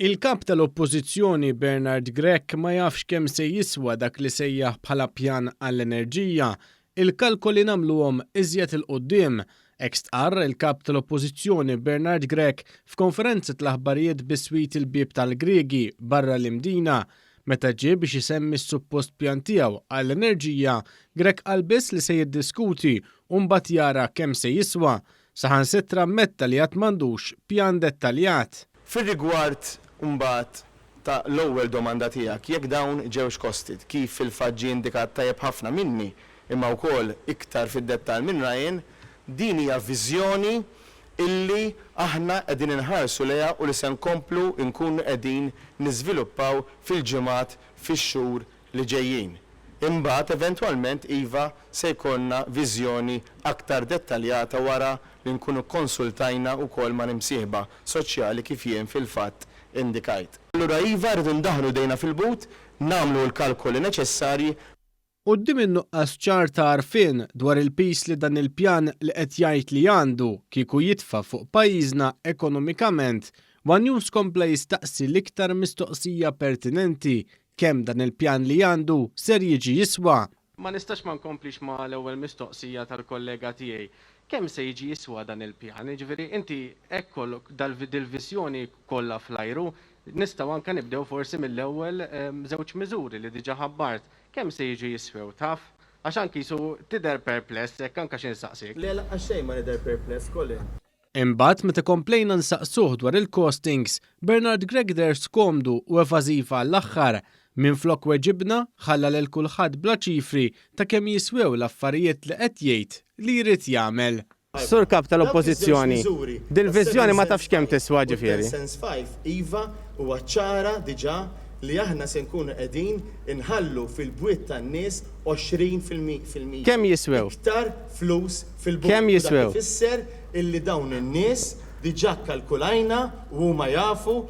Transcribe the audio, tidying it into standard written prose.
Il-Kap tal-Oppożizzjoni Bernard Grech ma jafx kemm se jiswa dak li sejjaħ bħala pjan għall-enerġija. Il-kalkoli nagħmluhom iżjed 'il quddiem. Hekk stqarr il-Kap tal-Oppożizzjoni Bernard Grech f'konferenza tal-aħbarijiet biswit il-Bieb tal-Griegi barra l-Imdina. Meta ġie biex isemmi s-suppost pjan tiegħu għall-enerġija, Grech qal biss li se jiddiskuti u mbagħad jara kemm se jiswa. Saħansitra ammetta li għad m'għandux pjan dettaljat. Fir-rigward imbagħad ta' l-ewwel domanda tiegħek, jekk dawn ġewx costed, kif fil-fatt ġie indikat tajjeb ħafna minni, imma wkoll iktar fid-dettall minn Ryan, din hija viżjoni illi aħna qegħdin inħarsu lejha u li se nkomplu nkunu qegħdin niżviluppaw fil-ġimgħat, fix-xhur li ġejjin. Imbagħad eventwalment iva se jkollna viżjoni aktar dettaljata wara li nkunu kkonsultajna wkoll mal-imsieħba soċjali kif jien fil-fatt indikajt. Allura iva rridu ndaħħlu jdejna fil-but, nagħmlu l-kalkoli neċessarji. Quddiem in-nuqqas ċar ta' għarfien dwar il-piż li dan il-pjan li qed jgħid li għandu kieku jitfa' fuq pajjiżna ekonomikament, one News kompla jistaqsi l-iktar mistoqsija pertinenti Kemm dan il-pjan li għandu ser jiġi jiswa? Ma nistax ma nkomplix ma' l-ewwel mistoqsija tal-kollega tiegħi. Kemm se jiġi jiswa dan il-pjan? Jiġifieri inti hekk kollok dil-viżjoni kollha fl-ajru, nistgħu anke nibdew forsi mill-ewwel żewġ miżuri li diġà ħabbart. Kemm se jiġu jiswew taf? Għax anki qisu tidher perpless hekk anke xi nsaqsik. Le laqqas xejn ma nidher perpless, Colin. Imbagħad meta komplejna nsaqsuh dwar il-costings, Bernard Grech deher skomdu u evażiv għall-aħħar. Minflok weġibna, ħalla lil kulħadd bla ċifri ta' kemm jiswew l-affarijiet li qed jgħid li jrid jagħmel. Sur Kap tal-Oppożizzjoni, dil-viżjoni ma tafx kemm tiswa ġifieri. Iva, huwa ċara diġà li aħna se nkunu qegħdin inħallu fil-bwiet tan-nies 20 fil-mija Kemm jiswew? iktar flus fil-but. Kemm U dak jiswew? ifisser illi dawn in-nies diġà kkalkulajna u huma jafu.